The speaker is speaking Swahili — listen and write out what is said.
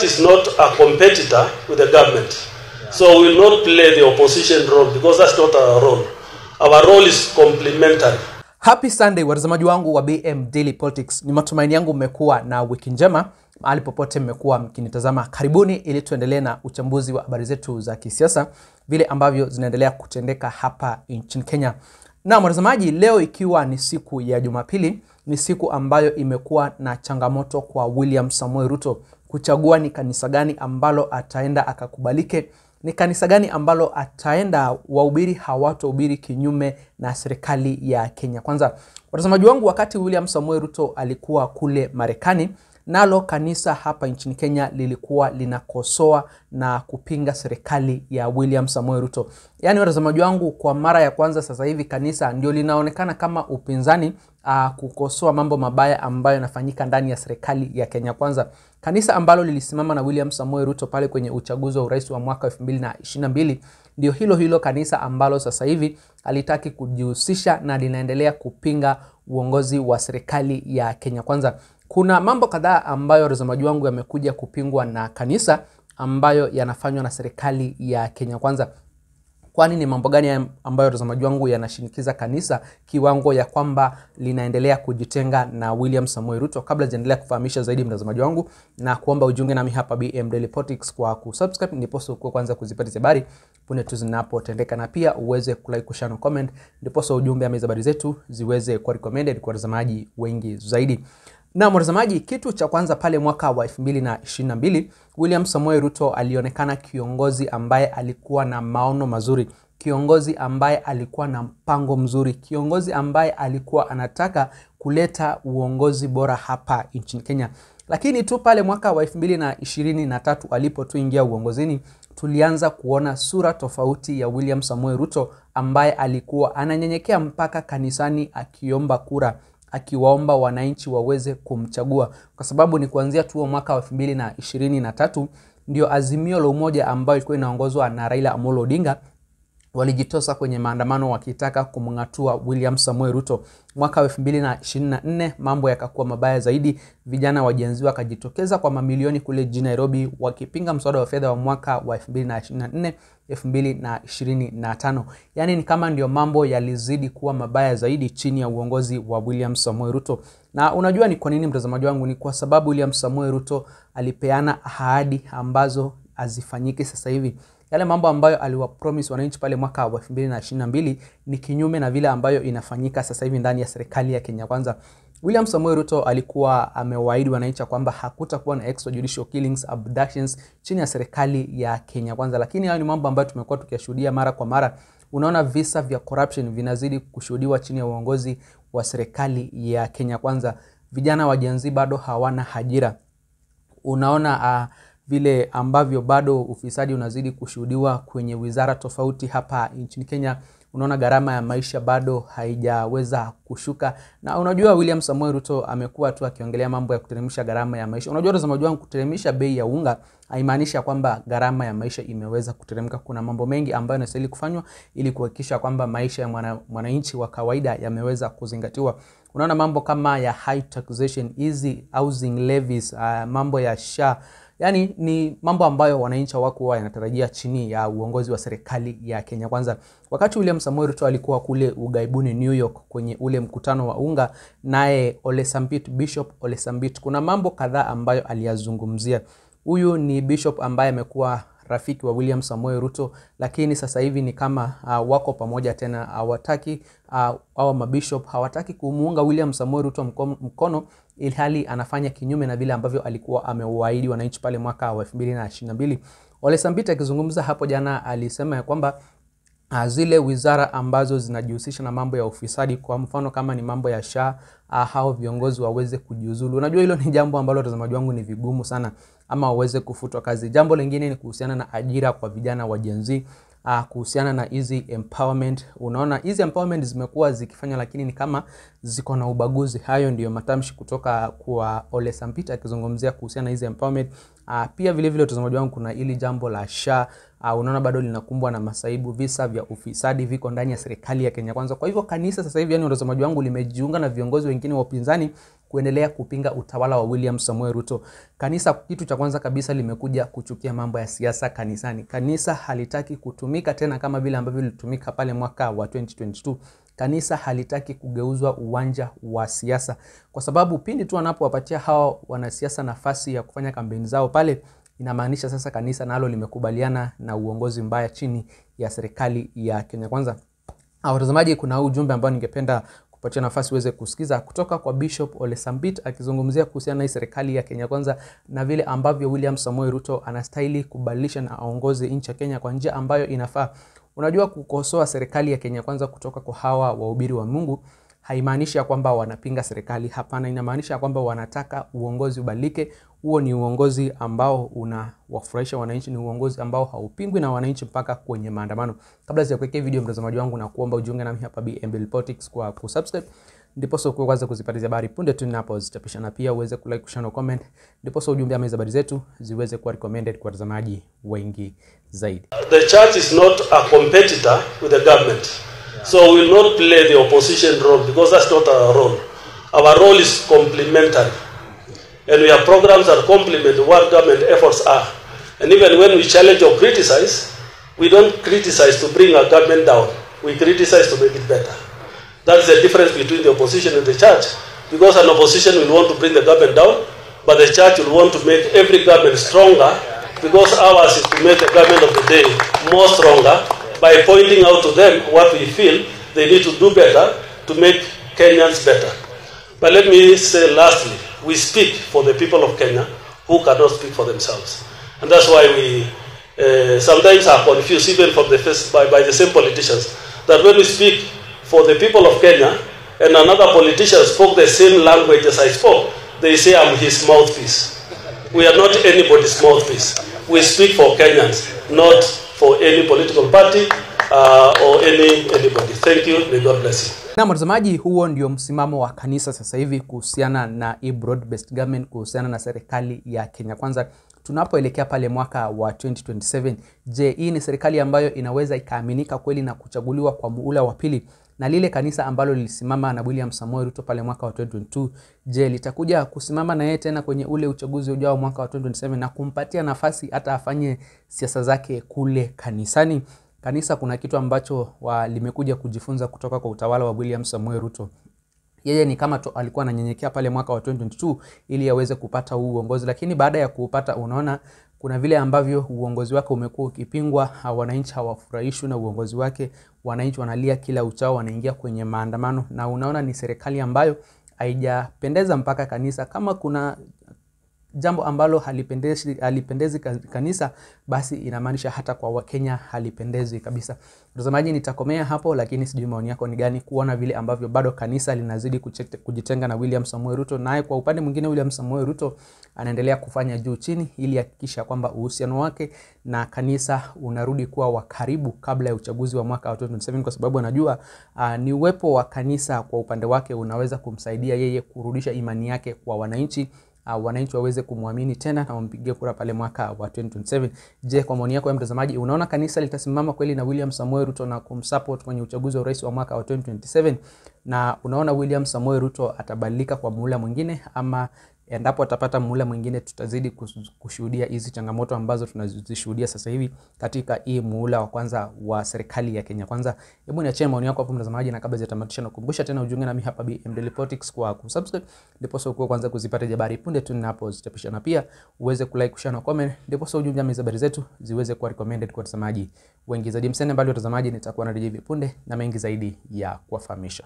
church is not a competitor with the government. So we will not play the opposition role because that's not our role. Our role is complementary. Happy Sunday watazamaji wangu wa BM Daily Politics. Ni matumaini yangu mmekuwa na wiki njema mahali popote mmekuwa mkinitazama. Karibuni ili tuendelee na uchambuzi wa habari zetu za kisiasa vile ambavyo zinaendelea kutendeka hapa nchini Kenya. Na watazamaji, leo ikiwa ni siku ya Jumapili, ni siku ambayo imekuwa na changamoto kwa William Samoei Ruto kuchagua ni kanisa gani ambalo ataenda akakubalike, ni kanisa gani ambalo ataenda wahubiri hawatahubiri kinyume na serikali ya Kenya Kwanza. Watazamaji wangu, wakati William Samoei Ruto alikuwa kule Marekani, nalo kanisa hapa nchini Kenya lilikuwa linakosoa na kupinga serikali ya William Samoei Ruto. Yaani watazamaji wangu, kwa mara ya kwanza sasa hivi kanisa ndio linaonekana kama upinzani kukosoa mambo mabaya ambayo yanafanyika ndani ya serikali ya Kenya Kwanza. Kanisa ambalo lilisimama na William Samoei Ruto pale kwenye uchaguzi wa urais wa mwaka 2022 ndio hilo hilo kanisa ambalo sasa hivi halitaki kujihusisha na linaendelea kupinga uongozi wa serikali ya Kenya Kwanza. Kuna mambo kadhaa ambayo watazamaji wangu yamekuja kupingwa na kanisa ambayo yanafanywa na serikali ya Kenya Kwanza. Kwani ni mambo gani ambayo watazamaji wangu yanashinikiza kanisa kiwango ya kwamba linaendelea kujitenga na William Samoei Ruto? Kabla sijaendelea kufahamisha zaidi mtazamaji wangu, na kuomba ujiunge nami hapa BM Daily Politics kwa kusubscribe ndiposa ukue kwanza kuzipata habari punde tu zinapotendeka, na pia uweze kulike, kushare na comment ndiposa ujumbe ama habari zetu ziweze kuwa recommended kwa watazamaji wengi zaidi. Na mtazamaji, kitu cha kwanza pale mwaka wa 2022 William Samoei Ruto alionekana kiongozi ambaye alikuwa na maono mazuri, kiongozi ambaye alikuwa na mpango mzuri, kiongozi ambaye alikuwa anataka kuleta uongozi bora hapa nchini Kenya. Lakini tu pale mwaka wa 2023 alipotuingia uongozini, tulianza kuona sura tofauti ya William Samoei Ruto ambaye alikuwa ananyenyekea mpaka kanisani akiomba kura, akiwaomba wananchi waweze kumchagua. Kwa sababu ni kuanzia tu mwaka wa 2023 ndio Azimio la Umoja ambayo ilikuwa inaongozwa na Raila Amolo Odinga walijitosa kwenye maandamano wakitaka kumngatua William Samoei Ruto. Mwaka wa 2024 mambo yakakuwa mabaya zaidi, vijana wa Gen Z wakajitokeza kwa mamilioni kule jijini Nairobi wakipinga mswada wa fedha wa mwaka wa 2024 2025. Yaani ni kama ndio mambo yalizidi kuwa mabaya zaidi chini ya uongozi wa William Samoei Ruto. Na unajua ni kwa nini mtazamaji wangu? Ni kwa sababu William Samoei Ruto alipeana ahadi ambazo hazifanyiki sasa hivi. Yale mambo ambayo aliwapromise wananchi pale mwaka wa 2022 ni kinyume na vile ambayo inafanyika sasa hivi ndani ya serikali ya Kenya Kwanza. William Samoei Ruto alikuwa amewaahidi wananchi kwamba hakutakuwa na extrajudicial killings, abductions chini ya serikali ya Kenya Kwanza. Lakini hayo ni mambo ambayo tumekuwa tukiyashuhudia mara kwa mara. Unaona visa vya corruption vinazidi kushuhudiwa chini ya uongozi wa serikali ya Kenya Kwanza. Vijana wa Gen Z bado hawana ajira. Unaona vile ambavyo bado ufisadi unazidi kushuhudiwa kwenye wizara tofauti hapa nchini Kenya. Unaona gharama ya maisha bado haijaweza kushuka. Na unajua William Samoei Ruto amekuwa tu akiongelea mambo ya kuteremsha gharama ya maisha. Unajua watazamaji wangu, kuteremsha bei ya unga haimaanishi kwamba gharama ya maisha imeweza kuteremka. Kuna mambo mengi ambayo yanastahili kufanywa ili kuhakikisha kwamba maisha ya mwananchi wa kawaida yameweza kuzingatiwa. Unaona mambo kama ya high taxation, easy housing levies, mambo ya SHA. Yaani ni mambo ambayo wananchi hawakuwa yanatarajia chini ya uongozi wa serikali ya Kenya Kwanza. Wakati William Samoei Ruto alikuwa kule ugaibuni New York kwenye ule mkutano wa unga, naye Ole Sambit, Bishop Ole Sambit, kuna mambo kadhaa ambayo aliyazungumzia. Huyu ni bishop ambaye amekuwa rafiki wa William Samoei Ruto, lakini sasa hivi ni kama wako pamoja tena, hawataki au mabishop hawataki kumuunga William Samoei Ruto mkono, ilhali anafanya kinyume na vile ambavyo alikuwa amewaahidi wananchi pale mwaka wa 2022. Ole Sambit akizungumza hapo jana alisema ya kwamba zile wizara ambazo zinajihusisha na mambo ya ufisadi, kwa mfano kama ni mambo ya SHA, hao viongozi waweze kujiuzulu. Unajua hilo ni jambo ambalo watazamaji wangu ni vigumu sana, ama waweze kufutwa kazi. Jambo lingine ni kuhusiana na ajira kwa vijana wa Gen Z, kuhusiana na hizi empowerment. Unaona hizi empowerment zimekuwa zikifanywa lakini ni kama ziko na ubaguzi. Hayo ndiyo matamshi kutoka kwa Ole Sambit akizungumzia kuhusiana na hizi empowerment. Pia vile vile watazamaji wangu, kuna hili jambo la SHA, unaona bado linakumbwa na masaibu, visa vya ufisadi viko ndani ya serikali ya Kenya Kwanza. Kwa hivyo kanisa sasa hivi, yani watazamaji wangu, limejiunga na viongozi wengine wa upinzani kuendelea kupinga utawala wa William Samoei Ruto. Kanisa kitu cha kwanza kabisa limekuja kuchukia mambo ya siasa kanisani. Kanisa halitaki kutumika tena kama vile ambavyo lilitumika pale mwaka wa 2022. Kanisa halitaki kugeuzwa uwanja wa siasa, kwa sababu pindi tu wanapowapatia hawa wanasiasa nafasi ya kufanya kampeni zao pale, inamaanisha sasa kanisa nalo limekubaliana na uongozi mbaya chini ya serikali ya Kenya Kwanza. Watazamaji, kuna ujumbe ambao ningependa kupatia nafasi uweze kusikiza kutoka kwa Bishop Ole Sambit akizungumzia kuhusiana na serikali ya Kenya Kwanza na vile ambavyo William Samoei Ruto anastahili kubadilisha na aongoze nchi ya Kenya kwa njia ambayo inafaa. Unajua, kukosoa serikali ya Kenya Kwanza kutoka kwa hawa wahubiri wa Mungu haimaanishi ya kwamba wanapinga serikali. Hapana, inamaanisha kwamba wanataka uongozi ubadilike. Huo ni uongozi ambao unawafurahisha wananchi, ni uongozi ambao haupingwi na wananchi mpaka kwenye maandamano. Kabla sijakuwekea video, mtazamaji wangu, na kuomba ujiunge nami hapa BMB Politics kwa kusubscribe, ndipo uwe kwanza kuzipata habari punde tu ninapozichapisha, na pia uweze kulike, kushare na comment, ndipo ujumbe ama habari zetu ziweze kuwa recommended kwa watazamaji wengi zaidi. The church is not a competitor with the government. So we will not play the opposition role because that's not our role. Our role is complementary. And we have programs that complement what government efforts are. And even when we challenge or criticize, we don't criticize to bring our government down. We criticize to make it better. That's the difference between the opposition and the church. Because an opposition will want to bring the government down, but the church will want to make every government stronger, because ours is to make the government of the day more stronger by pointing out to them what we feel they need to do better to make Kenyans better. But let me say lastly, we speak for the people of Kenya who cannot speak for themselves. And that's why we sometimes are confused, even from the first, by the same politicians, that when we speak for the people of Kenya and another politician spoke the same language as I spoke, they say I'm his mouthpiece. We are not anybody's mouthpiece. We speak for Kenyans, not for any political party or anybody. Thank you. May God bless you. Na mtazamaji, huo ndio msimamo wa kanisa sasa hivi kuhusiana na broad based government, kuhusiana na serikali ya Kenya Kwanza tunapoelekea pale mwaka wa 2027. Je, hii ni serikali ambayo inaweza ikaaminika kweli na kuchaguliwa kwa muhula wa pili? Na lile kanisa ambalo lilisimama na William Samoei Ruto pale mwaka wa 2022, je, litakuja kusimama na yeye tena kwenye ule uchaguzi ujao mwaka wa 2027 na kumpatia nafasi hata afanye siasa zake kule kanisani? Kanisa kuna kitu ambacho limekuja kujifunza kutoka kwa utawala wa William Samoei Ruto. Yeye ni kama alikuwa ananyenyekea pale mwaka wa 2022 ili aweze kupata huu uongozi, lakini baada ya kuupata unaona kuna vile ambavyo uongozi wake umekuwa ukipingwa, wananchi hawafurahishwi na uongozi wake, wananchi wanalia kila uchao, wanaingia kwenye maandamano, na unaona ni serikali ambayo haijapendeza mpaka kanisa. Kama kuna jambo ambalo halipendezi kanisa, basi inamaanisha hata kwa Wakenya halipendezi kabisa. Mtazamaji, nitakomea hapo, lakini sijui maoni yako ni gani kuona vile ambavyo bado kanisa linazidi kujitenga na William Samoei Ruto, naye kwa upande mwingine William Samoei Ruto anaendelea kufanya juu chini ili hakikisha kwamba uhusiano wake na kanisa unarudi kuwa wa karibu kabla ya uchaguzi wa mwaka wa 2027, kwa sababu anajua ni uwepo wa kanisa kwa upande wake unaweza kumsaidia yeye kurudisha imani yake kwa wananchi, wananchi waweze kumwamini tena na wampigie kura pale mwaka wa 2027. Je, kwa maoni yako ya mtazamaji, unaona kanisa litasimama kweli na William Samoei Ruto na kumsupport kwenye uchaguzi wa urais wa mwaka wa 2027? Na unaona William Samoei Ruto atabadilika kwa muhula mwingine, ama endapo atapata muhula mwingine tutazidi kushuhudia hizi changamoto ambazo tunazishuhudia sasa hivi katika hii muhula wa kwanza wa serikali ya Kenya Kwanza? Hebu niachie maoni yako hapo mtazamaji, na kabla sijatamatisha nakukumbusha tena ujiunge nami hapa BM Politics kwa kusubscribe, ndipo uwe kwanza kuzipata habari punde tu ninapozichapisha, na pia uweze kulike, kushare na comment, ndipo ujumbe ama habari zetu ziweze kuwa recommended kwa watazamaji wengi zaidi. Msende mbali watazamaji, nitakuwa narejea hivi punde na mengi zaidi ya kuwafahamisha.